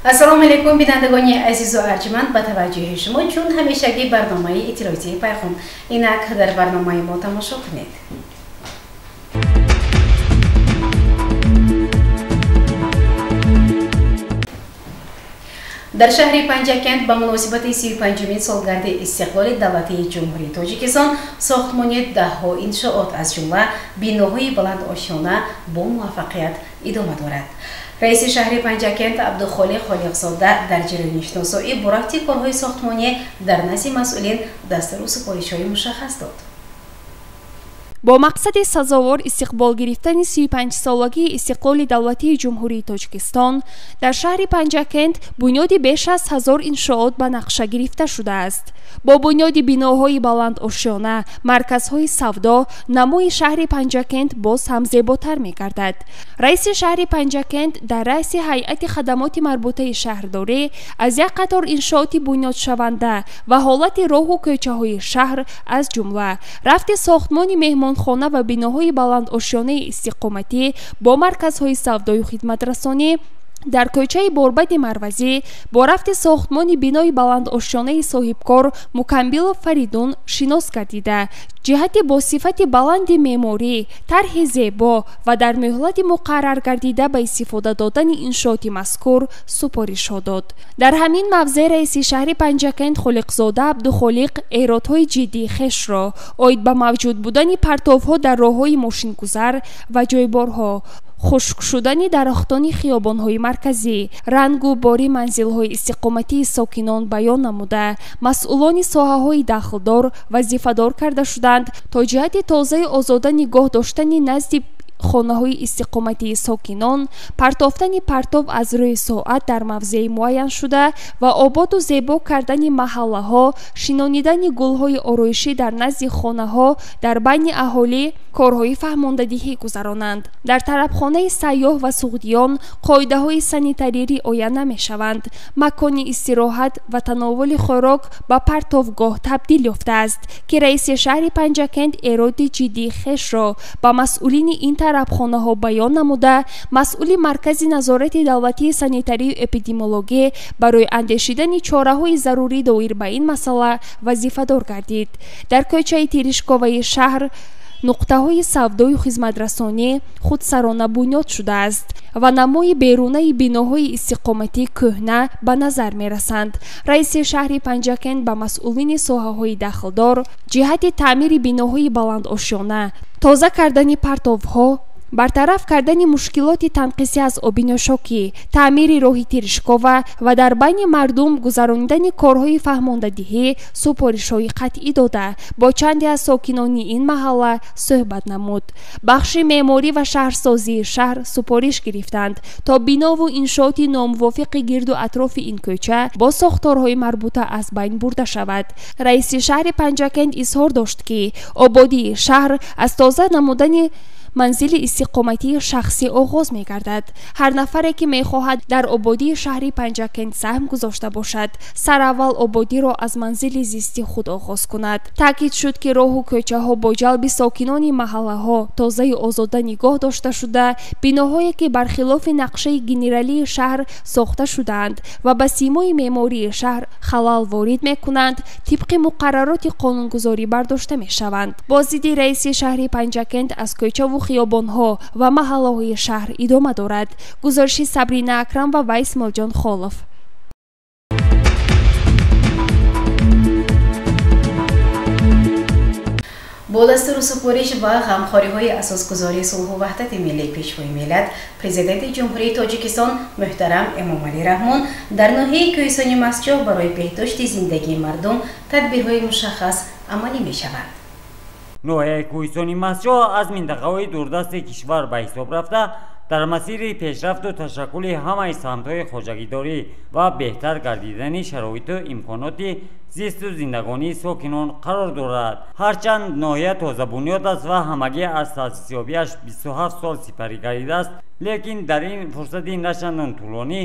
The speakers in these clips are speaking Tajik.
Ассалому алайкум, бинандагони азизу арҷманд, ба таваҷҷӯҳи шумо чун ҳамешагӣ барномаи иттилоотии Пайғом. Инак дар барномаи мо тамошо кунед. Дар шаҳри Панҷакент ба муносибати 35-умин солгарди истиқлоли давлатии Ҷумҳурии Тоҷикистон сохтмони даҳҳо иншоот, аз ҷумла биноҳои баландошёна бо муваффақият идома дорад. Раиси шаҳри Панҷакент Абдухолиқ Холиқзода дар ҷараёни шиносоӣ бо рафти корҳои сохтмонӣ дар назди масъулин дастуру супоришҳои мушаххас дод. Бо мақсади сазовор истиқбол гирифтани 35-солагии истиқлоли давлатии Ҷумҳурии Тоҷикистон дар шаҳри Панҷакент бунёди беш аз 1000 иншоот ба нақша гирифта шудааст. Бо бунёди биноҳои баландошёна, марказҳои савдо, намои шаҳри Панҷакент боз ҳам зеботар мегардад. Раиси шаҳри Панҷакент дар раъси ҳайати хадамоти марбутаи шаҳрдорӣ аз як қатор иншооти бунёдшаванда ва ҳолати роҳу кӯчаҳои шаҳр, аз ҷумла рафти сохтмони меҳмонхона ва биноҳои баландошёнаи истиқоматӣ бо марказҳои савдою хидматрасонӣ дар кӯчаи Борбади Марвазӣ, бо рафти сохтмони бинои баландошёнаи соҳибкор Мукамбилов Фаридун шинос гардида, ҷиҳати бо сифати баланди меъморӣ, тарҳи зебо ва дар муҳлати муқаррар гардида ба истифода додани иншооти мазкур супоришҳо дод. Дар ҳамин мавзеъ раиси шаҳри Панҷакент Холиқзода Абдухолиқ эродҳои ҷиддии хешро оид ба мавҷуд будани партовҳо дар роҳҳои мошингузар ва ҷойборҳо, хушк шудани дарахтони хиёбонҳои марказӣ, рангу бори манзилҳои истиқоматии сокинон баён намуда, масъулони соҳаҳои дахлдор вазифадор карда шуданд то ҷиҳати тозаю озода нигоҳ доштани назди хонаҳои истиқоматии сокинон, партофтани партов аз рӯи соат дар мавзеи муайяншуда ва ободу зебо кардани маҳаллаҳо, шинонидани гулҳои ороишӣ дар назди хонаҳо дар байни аҳолӣ корҳои фаҳмондадиҳӣ гузаронанд. Дар тарабхонаи сайёҳ ва суғдиён қоидаҳои санитарӣ риоя намешаванд. Макони истироҳат ва тановули хӯрок ба партовгоҳ табдил ёфтааст, ки раиси шаҳри Панҷакент эроди ҷиддии хешро ба масъулини ин тарабхонаҳо баён намуда, масъули Маркази назорати давлатии санитарию эпидемиологӣ барои андешидани чораҳои зарурӣ доир ба ин масъала вазифадор гардид. Дар кӯчаи Тиришковаи шаҳр нуқтаҳои савдою хизматрасонӣ худсарона бунёд шудааст ва намои берунаи биноҳои истиқоматӣ кӯҳна ба назар мерасанд. Раиси шаҳри Панҷакент ба масъулини соҳаҳои дахлдор ҷиҳати таъмири биноҳои баландошёна, тоза кардани партовҳо, бартараф кардани мушкилоти танқисӣ аз обиношокӣ, таъмири роҳи Тиришкова ва дар байни мардум гузаронидани корҳои фаҳмондадиҳӣ супоришҳои қатъӣ дода, бо чанде аз сокинони ин маҳалла суҳбат намуд. Бахши меъморӣ ва шаҳрсозии шаҳр супориш гирифтанд то бинову иншооти номувофиқи гирду атрофи ин кӯча бо сохторҳои марбута аз байн бурда шавад. Раиси шаҳри Панҷакент изҳор дошт, ки ободии шаҳр аз тоза намудани манзили истиқоматии шахсӣ оғоз мегардад. Ҳар нафаре, ки мехоҳад дар ободии шаҳри Панҷакент саҳм гузошта бошад, сараввал ободиро аз манзили зисти худ оғоз кунад. Таъкид шуд, ки роҳу кӯчаҳо бо ҷалби сокинони маҳаллаҳо тозаю озода нигоҳ дошта шуда, биноҳое, ки бархилофи нақшаи генералии шаҳр сохта шудаанд ва ба симои меъмории шаҳр халал ворид мекунанд, тибқи муқаррароти қонунгузорӣ бардошта мешаванд. Боздиди раиси шаҳри Панҷакент аз кӯчаву хиёбонҳо ва маҳаллаҳои шаҳр идома дорад. Гузориши Сабрина Акрамова ва Исмоилҷон Холов. Бо дастуру супориш ва ғамхориҳои асосгузори сулҳу ваҳдати миллӣ, Пешвои миллат, Президенти Ҷумҳурии Тоҷикистон муҳтарам Эмомалӣ Раҳмон дар ноҳияи Кӯҳистони Мастчоҳ барои беҳдошти зиндагии мардум тадбирҳои мушаххас амалӣ мешаванд. Ноҳияи Кӯҳистони Мастчоҳ аз минтақаҳои дурдасти кишвар ба ҳисоб рафта, дар масири пешрафту ташаккули ҳамаи самтҳои хоҷагидорӣ ва беҳтар гардидани шароиту имконоти зисту зиндагонии сокинон қарор дорад. Ҳарчанд ноҳия тозабунёд аст ва ҳамагӣ аз таъсисёбиаш 27 сол сипарӣ гардидааст, лекин дар ин фурсати начандон тӯлонӣ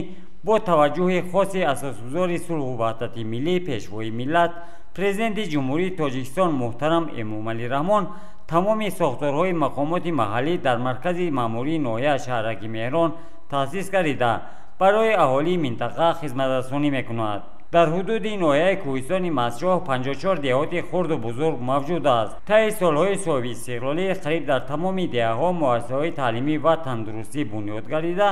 бо таваҷҷӯҳи хоси асосгузори сулҳу ваҳдати миллӣ, Пешвои миллат, Президенти Ҷумҳурии Тоҷикистон муҳтарам Эмомалӣ Раҳмон тамоми сохторҳои мақомоти маҳаллӣ дар маркази маъмурии ноҳия шаҳраки Меҳрон таъсис гардида, барои аҳолии минтақа хизматрасонӣ мекунад. Дар ҳудуди ноҳияи кӯҳистони Мастчоҳ 54 деҳоти хурду бузург мавҷуд аст. Таи солҳои соҳибистиқлолӣ қариб дар тамоми деҳаҳо муассисаҳои таълимӣ ва тандурустӣ бунёд гардида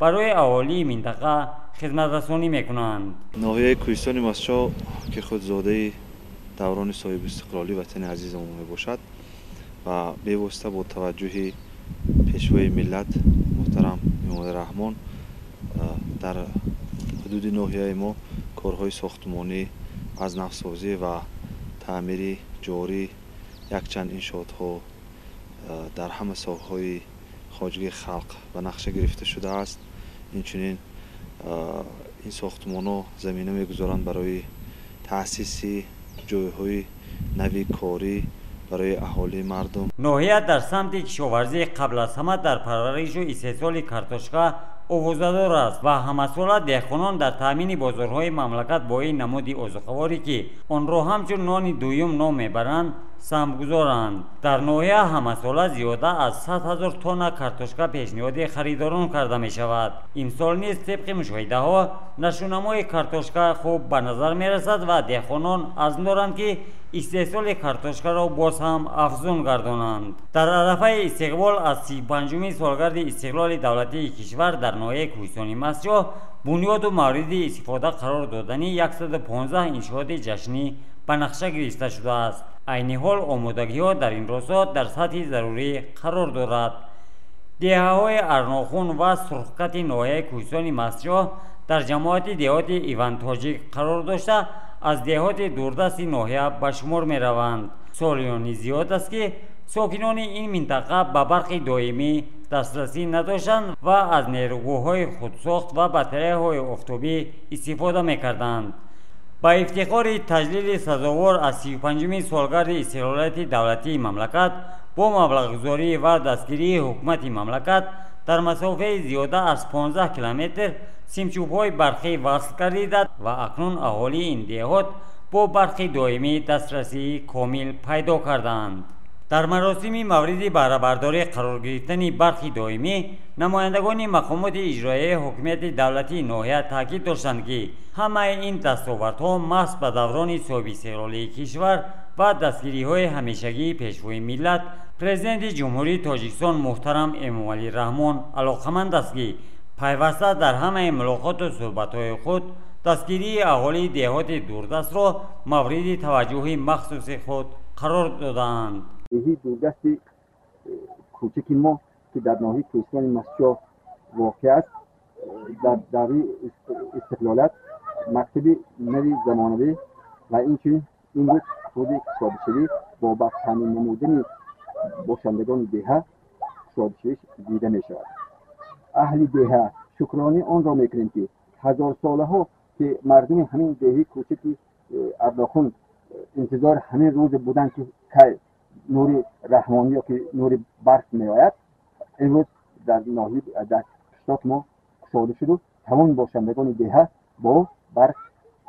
барои аҳолии минтақа хизматрасонӣ мекунанд. Ноҳияи кӯҳистони Мастчоҳ, ки худзодаи даврони соҳибистиқлолӣ ватани азизамон мебошад ва бевосита бо таваҷҷӯҳи пешвои миллат муҳтарам Эмомалӣ Раҳмон дар ҳудуди ноҳияи мо корҳои сохтмонӣ, аз навсозӣ ва таъмири ҷорӣ якчанд иншоотҳо дар ҳама соҳаҳои хоҷагии халқ ба нақша гирифта шудааст. Инчунин ин сохтмонҳо замина мегузоранд барои таъсиси ҷойҳои нави корӣ барои аҳолии мардум. Ноҳия дар самти кишоварзӣ қабл аз ҳама дар парваришу истеҳсоли картошка овозадор аст ва ҳамасола деҳқонон дар таъмини бозорҳои мамлакат бо ин намуди озуқаворӣ, ки онро ҳамчун нони дуюм ном мебаранд, саҳмгузоранд. Дар ноҳия ҳамасола зиёда аз 100 000 тонна картошка пешниҳоди харидорон карда мешавад. Имсол низ тибқи мушоҳидаҳо нашъунамои картошка хуб ба назар мерасад ва деҳқонон азм доранд, ки истеҳсоли картошкаро боз ҳам афзун гардонанд. Дар арафаи истиқбол аз 35-уми солгарди истиқлоли давлатии кишвар дар ноҳияи кӯҳистони Мастчоҳ бунёду мавриди истифода қарор додани 115 иншооти ҷашнӣ ба нақша гирифта шудааст. Айни ҳол омодагиҳо дар ин росто дар сатҳи зарурӣ қарор дорад. Деҳаҳои Арнохун ва Сурхкати ноҳияи кӯҳистони Мастчоҳ дар ҷамоати деҳоти Ивантоҷик қарор дошта аз деҳоти дурдасти ноҳия ба шумор мераванд. Солиёни зиёд аст, ки сокинони ин минтақа ба барқи доимӣ дастрасӣ надоштанд ва аз нерӯгоҳҳои худсохт ва батареяҳои офтобӣ истифода мекарданд. Ба ифтихори таҷлили сазовор аз 35-уми солгарди истиқлолияти давлатии мамлакат бо маблағгузорӣ ва дастгирии ҳукумати мамлакат дар масофаи зиёда аз 15 километр симчӯбҳои барқӣ васл гардида ва акнун аҳолии ин деҳот бо барқи доимӣ дастрасии комил пайдо карданд. Дар маросими мавриди баҳрабардорӣ қарор гирифтани барқи доимӣ намояндагони мақомоти иҷроияи ҳокимияти давлатии ноҳия таъкид доштанд, ки ҳамаи ин дастовардҳо маҳз ба даврони соҳибистиқлолии кишвар ва дастгириҳои ҳамешагии пешвои миллат президенти Ҷумҳурии Тоҷикистон муҳтарам Эмомалӣ Раҳмон алоқаманд аст, ки пайваста дар ҳамаи мулоқоту суҳбатҳои худ дастгирии аҳолии деҳоти дурдастро мавриди таваҷҷӯҳи махсуси худ қарор додаанд. Деҳи дурдасти кӯчаки мо, ки дар ноҳияи кӯҳистони Мастчоҳ воқеъ аст, дар давраи истиқлолият мактаби нави замонавӣ ва инчунин имрӯз худи кушодашавӣ бо барқ таъмин намудани бошандагони деҳа кушодашавиш дида мешавад. Аҳли деҳа шукронӣ онро мекунем, ки ҳазорсолаҳо ки мардуми ҳамин деҳи кӯчаки Арнохун интизори ҳамин рӯзе буданд, ки кай нури раҳмонӣ ё ки нури барқ меояд, имрӯз дар ноҳия дар қишлоқ мо кушода шуду тамоми бошандагони деҳа бо барқ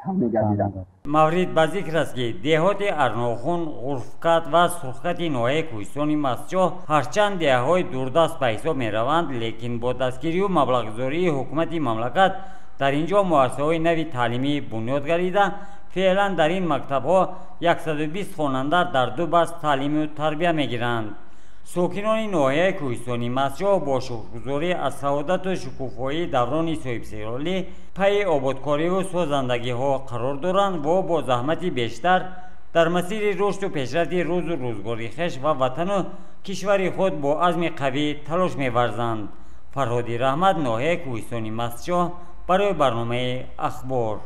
таъмин гардиданд. Маврид ба зикр аст, ки деҳоти Арнохун, Ғурфкат ва Сурхкати ноҳияи кӯҳистони Мастчоҳ ҳарчанд деҳаҳои дурдаст ба ҳисоб мераванд, лекин бо дастгирию маблағгузории ҳукумати мамлакат дар ин ҷо муассисаҳои нави таълимӣ бунёд гардида феълан дар ин мактабҳо 120 хонанда дар ду баст таълиму тарбия мегиранд. Сокинони ноҳияи кӯҳистони Мастчоҳ бо шукргузорӣ аз саодату шукуфоии даврони соҳибистиқлолӣ пайи ободкориву созандагиҳо қарор доранд ва бо заҳмати бештар дар масири рушду пешрафти рӯзу рӯзгори хеш ва ватану кишвари худ бо азми қавӣ талош меварзанд. Фарҳоди Раҳмат, ноҳияи кӯҳистони Мастчоҳ, барои барномаи Ахбор.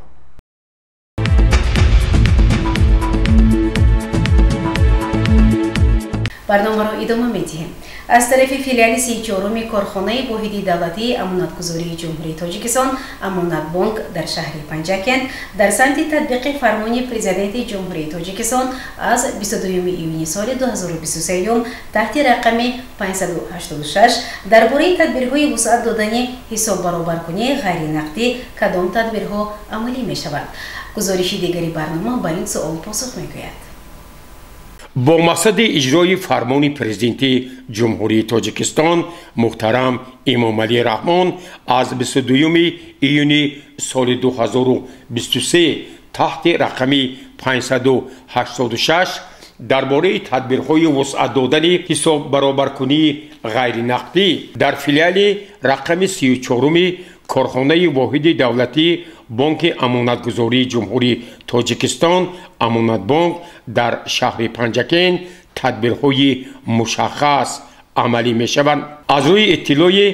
Барномаро идома медиҳем. Аз тарафи филиали 34-уми корхонаи воҳиди давлатии амонатгузории Ҷумҳурии Тоҷикистон Амонатбонк дар шаҳри Панҷакент дар самти татбиқи фармони Президенти Ҷумҳурии Тоҷикистон аз 22 июни соли 2023 таҳти рақами 586 дар бораи тадбирҳои вусъат додани ҳисоббаробаркунии ғайринақдӣ кадом тадбирҳо амалӣ мешавад? Гузориши дигари барнома ба ин суол посух мегӯяд. Бо мақсади иҷрои фармони Президенти Ҷумҳурии Тоҷикистон муҳтарам Эмомалӣ Раҳмон аз 22 июни соли 2023 таҳти рақами 586 дар бораи тадбирҳои вусъат додани ҳисоббаробаркунии ғайринақдӣ дар филиали рақами 34-уми корхонаи воҳиди давлатии Бонки Амонатгузории Ҷумҳурии Тоҷикистон Амонатбонк дар шаҳри Панҷакент тадбирҳои мушаххас амалӣ мешаванд. Аз рӯи иттилои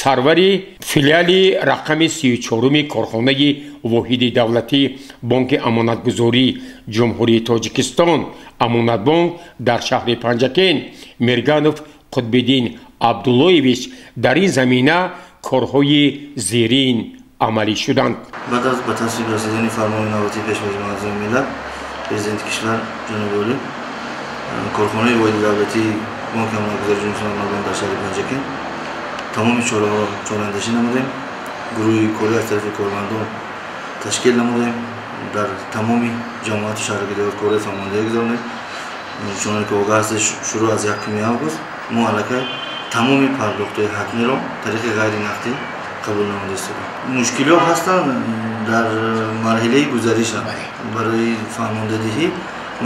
сарвари филиали рақами 34-уми корхонаи воҳиди давлатии Бонки Амонатгузории Ҷумҳурии Тоҷикистон Амонатбонк дар шаҳри Панҷакент Мирганов Қутбиддин Абдуллоевич дар ин замина корҳои зерин амалӣ шуданд. Баъд аз ба тасвиб расидани фармони навбатии Пешвои муаззами миллат, Президенти кишвар ҷаноби олӣ, корхонаи воҳиди давлатии Бонки Амонатгузории Ҷумҳурии Амонатбонк дар шаҳри Панҷакент тамоми чораҳоро чораандешӣ намудем. Гурӯҳи корӣ аз тарафи кормандон ташкил намудем. Дар тамоми ҷамоати шаҳри деҳот корҳои фармондиҳӣ гузаронем. Чуноне ки огаҳ ҳастед, шурӯъ аз 1 август мо аллакай тамоми пардохтҳои ҳатмиро тариқи ғайринақдӣ қабул намуда истодем. Мушкилиҳо ҳастанд дар марҳилаи гузариша. Барои фармондадиҳӣ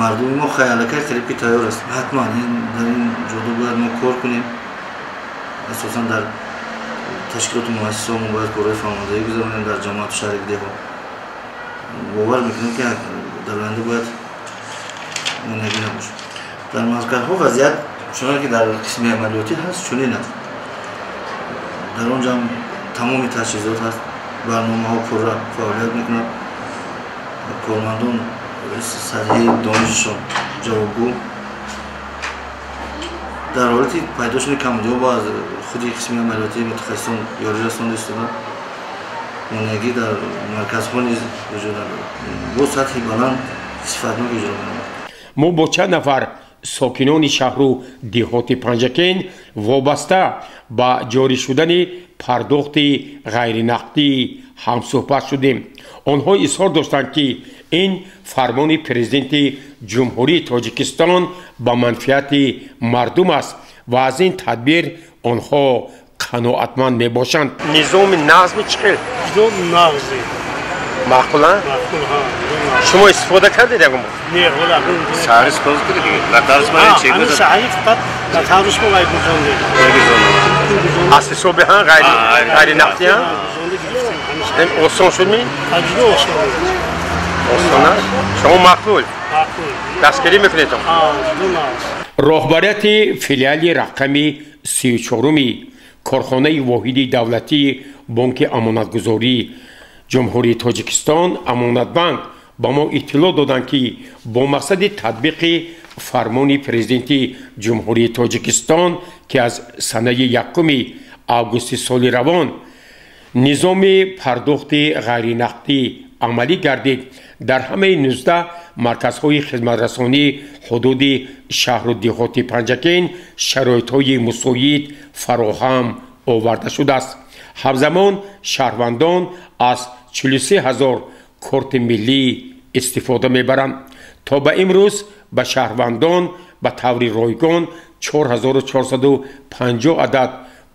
мардуми мо аллакай қариб ки тайёр аст. Ҳатман дар ин ҷода бояд мо кор кунем. Асосан дар ташкилоту муассисаҳо мо бояд корҳои фармондиҳӣ гузаронем дар ҷамоату шаҳри деҳот. Бовар мекунем ки дар оянда бояд монеагӣ набошад. Дар марказҳо вазъият чуноне ки дар қисми амалиётӣ ҳаст, чунин аст. Дар он ҷо тамоми таҷҳизот ҳаст, барномаҳо пурра фаъолият мекунад, кормандон сатҳи донишашон ҷавобгӯ. Дар ҳолати пайдо шудани камбудиҳо бо аз худи қисми амалиётии мутахассисон ёрӣ расонда истоданд. Монеагӣ дар марказҳо низ вуҷуд надорад. Бо сатҳи баланд сифатнок иҷро менамояд. Мо бо чанд нафар сокинони шаҳру деҳоти Панҷакент вобаста ба ҷорӣ шудани пардохти ғайринақдӣ ҳамсӯҳбат шудем. Онҳо изҳор доштанд, ки ин фармони Президенти Ҷумҳурии Тоҷикистон ба манфиати мардум аст ва аз ин тадбир онҳо қаноатманд мебошанд. Низоми нағзми чӣ хел? Низоми нағзи. Маъқул, а? Маъқул, ҳа. Шумо истифода кардед ягон бор? Не, ҳола. Саҳри спонсор кардед? Нотариус ман чек додам. Саҳри фақат нотариус мо вай гузондем. Аз ҳисоби ҳа ғайринақдӣ ҳа? Осон шуд ми? Ҷудо осон. Осон, а? Шумо маъқул? Маъқул. Дастгирӣ мекунед? Ҳа, ҷудо нағз. Роҳбарияти филиали рақами 34-уми корхонаи воҳиди давлатии Бонки Амонатгузории Ҷумҳурии Тоҷикистон Амонатбанк ба мо иттилоъ доданд, ки бо мақсади татбиқи фармони Президенти Ҷумҳурии Тоҷикистон, ки аз санаи 1 августи соли равон низоми пардохти ғайринақдӣ амалӣ гардид, дар ҳамаи 19 марказҳои хизматрасонии ҳудуди шаҳру деҳоти Панҷакент шароитҳои мусоид фароҳам оварда шудааст. Ҳамзамон шаҳрвандон аз 43 ҳазор корти миллӣ истифода мебаранд. То ба имрӯз ба шаҳрвандон ба таври ройгон 4450 адад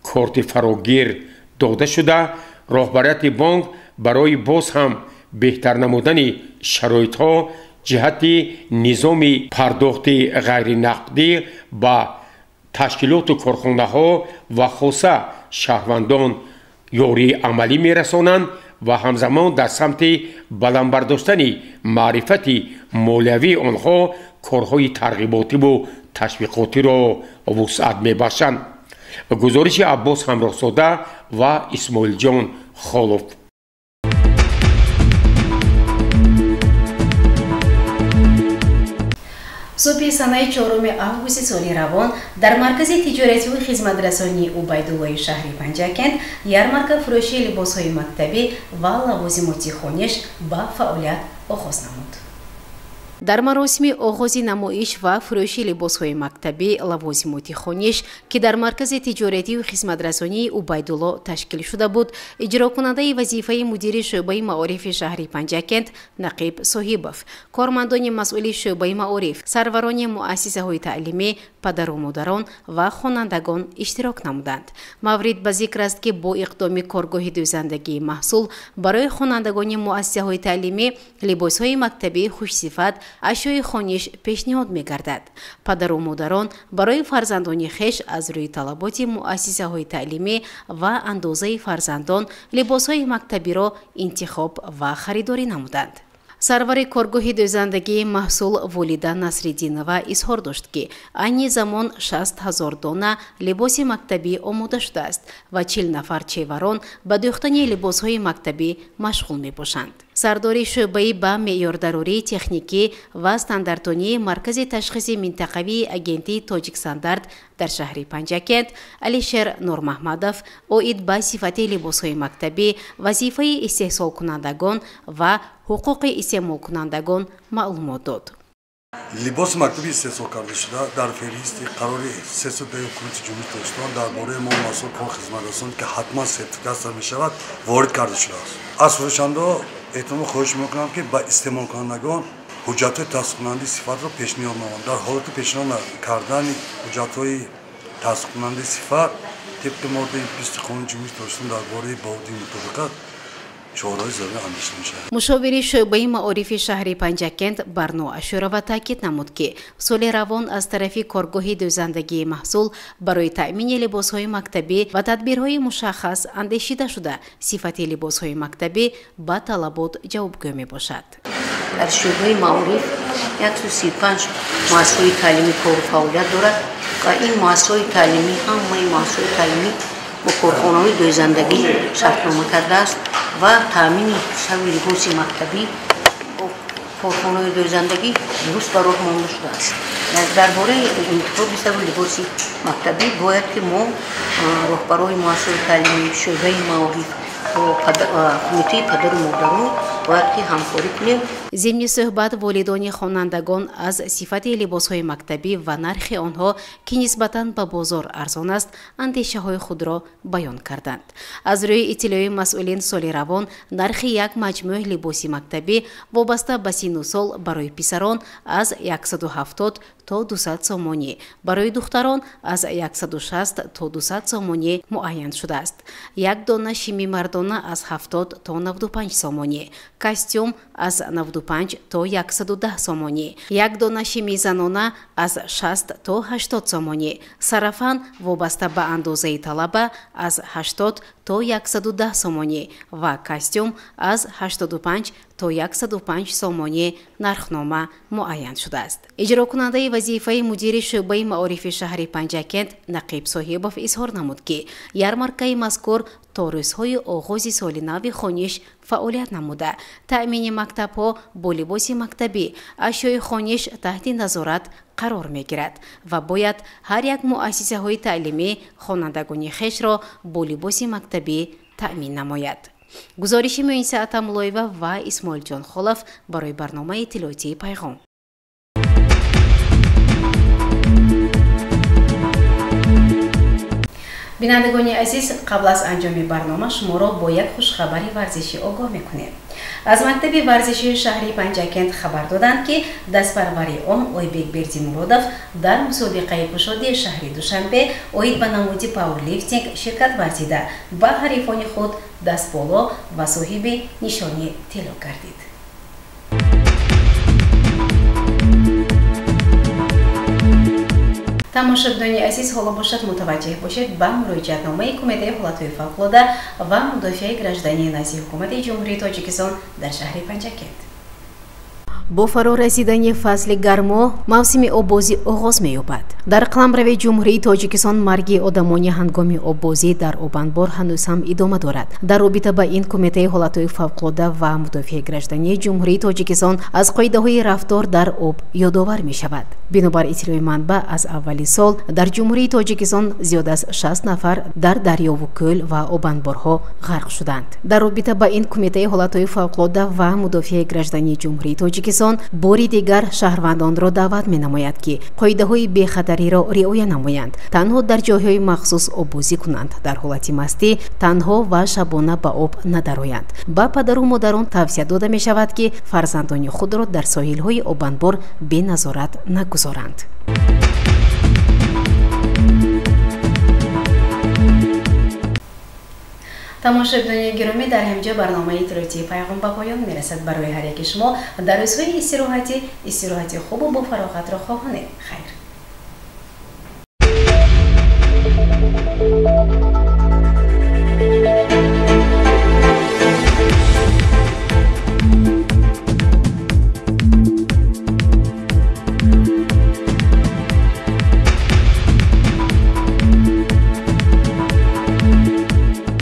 корти фарогир дода шуда, роҳбарияти бонк барои боз ҳам беҳтар намудани шароитҳо ҷиҳати низоми пардохти ғайринақдӣ ба ташкилоту корхонаҳо ва хоса шаҳрвандон ёрии амалӣ мерасонанд ва ҳамзамон дар самти баланд бардоштани маърифати молиявии онҳо корҳои тарғиботиву ташвиқотиро вусъат мебахшанд. Гузориши Аббос Ҳамроҳзода ва Исмоилҷон Холов. Субҳи санаи 4 августи соли равон дар маркази тиҷоративу хизматрасонии Убайдуллои шаҳри Панҷакент ярмарка фурӯши либосҳои мактабӣ ва лавозимоти хониш ба фаъолият оғоз намуд. Дар маросими оғози намоиш ва фурӯши либосҳои мактабӣ, лавозимоти хониш, ки дар маркази тиҷоратию хизматрасонии Убайдулло ташкил шуда буд, иҷрокунандаи вазифаи мудири шӯъбаи маорифи шаҳри Панҷакент Нақиб Соҳибов, кормандони масъули шӯъбаи маориф, сарварони муассисаҳои таълимӣ, падару модарон ва хонандагон иштирок намуданд. Маврид ба зикр аст, ки бо иқдоми коргоҳи дӯзандагии маҳсул барои хонандагони муассисаҳои таълимӣ либосҳои мактабии хушсифат, ашёи хониш пешниҳод мегардад. Падару модарон барои фарзандони хеш аз рӯи талаботи муассисаҳои таълимӣ ва андозаи фарзандон либосҳои мактабиро интихоб ва харидорӣ намуданд. Сарвари коргоҳи дӯзандагии маҳсул Волида Насриддинова изҳор дошт, ки айни замон 60 000 дона либоси мактабӣ омода шудааст ва 40 нафар чеварон ба дӯхтани либосҳои мактабӣ машғул мебошанд. Сардори шӯъбаи ба меъёрдарории техникӣ ва стандартонии Маркази ташхиси минтақавии агентии Тоҷикстандарт дар шаҳри Панҷакент Алишер Нурмаҳмадов оид ба сифати либосҳои мактабӣ, вазифаи истеҳсолкунандагон ва ҳуқуқи истеъмолкунандагон маълумот дод. Либоси мактабӣ истеҳсол карда шуда дар феҳристи қарори 310 ҳукумати Ҷумҳурии Тоҷикистон дар бораи мол маҳсул кор хизматрасон, ки ҳатман сертификатсия мешавад, ворид карда шудааст. Аз фурӯшандаҳо эҳтимол хоҳиш мекунам, ки ба истеъмолкунандагон ҳуҷҷатҳои тасдиқкунандаи сифатро пешниҳод намоянд. Дар ҳолати пешниҳод кардани ҳуҷҷатҳои тасдиқкунандаи сифат тибқи моддаи 20 Қонуни Ҷумҳурии Тоҷикистон дар бораи баҳодиҳии мутобиқат чораҳои зарурӣ андешида мешавад. Мушовири шӯъбаи маорифи шаҳри Панҷакент Барно Ашурова таъкид намуд, ки соли равон аз тарафи коргоҳи дӯзандагии маҳсул барои таъмини либосҳои мактабӣ ва тадбирҳои мушаххас андешида шуда, сифати либосҳои мактабӣ ба талабот ҷавобгӯ мебошад. Дар шӯъбаи маориф 135 муассисаҳои таълимӣ кору фаъолият дорад ва ин муассисаҳои таълимӣ ҳамаи муассисаҳои таълимӣ бо корхонаҳои дӯзандагӣ шартнома кардааст ва таъмини саву либоси мактабӣ бо корхонаҳои дӯзандагӣ дуруст ба роҳ монда шудааст. Дар бораи интихоби саву либоси мактабӣ бояд ки мо роҳбарои муассисаҳои таълимӣ, шӯъбаи маориф, кумитаи падару модарон бояд ки ҳамкорӣ кунем. Зимни суҳбат волидони хонандагон аз сифати либосҳои мактабӣ ва нархи онҳо, ки нисбатан ба бозор арзон аст, андешаҳои худро баён карданд. Аз рӯи иттилои масъулин, соли равон нархи як маҷмӯъ либоси мактабӣ вобаста ба сину сол барои писарон аз 170 то 200 сомонӣ, барои духтарон аз 160 то 200 сомонӣ муайян шудааст. Як дона шими мардона аз 70 то 95 сомонӣ, костюм аз 95 то 110 сомонӣ, як дона шими занона аз 60 то 80 сомонӣ, сарафан вобаста ба андозаи талаба аз 80 то 110 сомонӣ ва костюм аз 85 то 105 сомонӣ нархнома муайян шудааст. Иҷрокунандаи вазифаи мудири шӯъбаи маорифи шаҳри Панҷакент Нақиб Соҳибов изҳор намуд, ки ярмаркаи мазкур то рӯзҳои оғози соли нави хониш фаъолият намуда, таъмини мактабҳо бо либоси мактабӣ, ашёи хониш таҳти назорат қарор мегирад ва бояд ҳар як муассисаҳои таълимӣ хонандагони хешро бо либоси мактабӣ таъмин намояд. Гузориши Муинса Атамулоева ва Исмоилҷон Холов барои барномаи иттилоотии Пайғом. Бинандагони азиз, қабл аз анҷоми барнома шуморо бо як хушхабари варзишӣ огоҳ мекунем. Аз мактаби варзишии шаҳри Панҷакент хабар доданд, ки дастпарвари он Ойбек Бердимуродов дар мусобиқаи кушодии шаҳри Душанбе оид ба намуди пауэрлифтинг ширкат варзида, ба ҳарифони худ дастболо ва соҳиби нишони тилло гардид. Тамошобинони азиз, ҳоло бошад мутаваҷҷеҳ бошед ба муроҷиатномаи Кумитаи ҳолатҳои фавқулода ва мудофиаи граждании назди Ҳукумати Ҷумҳурии Тоҷикистон дар шаҳри Панҷакент. Бо фаро расидани фасли гармо мавсими оббозӣ оғоз меёбад. Дар қаламрави Ҷумҳурии Тоҷикистон марги одамони ҳангоми оббозӣ дар обанбор ҳанӯз ҳам идома дорад. Дар робита ба ин Кумитаи ҳолатҳои фавқулода ва мудофиаи граждании Ҷумҳурии Тоҷикистон аз қоидаҳои рафтор дар об ёдовар мешавад. Бинобар иттилои манбаъ, аз аввали сол дар Ҷумҳурии Тоҷикистон зиёд аз 60 нафар дар дарёву кӯл ва обанборҳо ғарқ шуданд. Дар робита ба ин Кумитаи ҳолатҳои фавқулода ва мудофиаи граждании Ҷумҳурии Тоҷикистон Тоҷикистон бори дигар шаҳрвандонро даъват менамояд, ки қоидаҳои бехатариро риоя намоянд, танҳо дар ҷойҳои махсус оббозӣ кунанд, дар ҳолати мастӣ танҳо ва шабона ба об надароянд. Ба падару модарон тавсия дода мешавад, ки фарзандони худро дар соҳилҳои обанбор беназорат нагузоранд. Тамошобинони гиромӣ, дар ҳамҷо барномаи иттилоотии Пайғом ба поён мерасад. Барои ҳар яки шумо дар рӯзҳои истироҳатӣ истироҳати хубу бофароғатро хоҳонем. Хайр.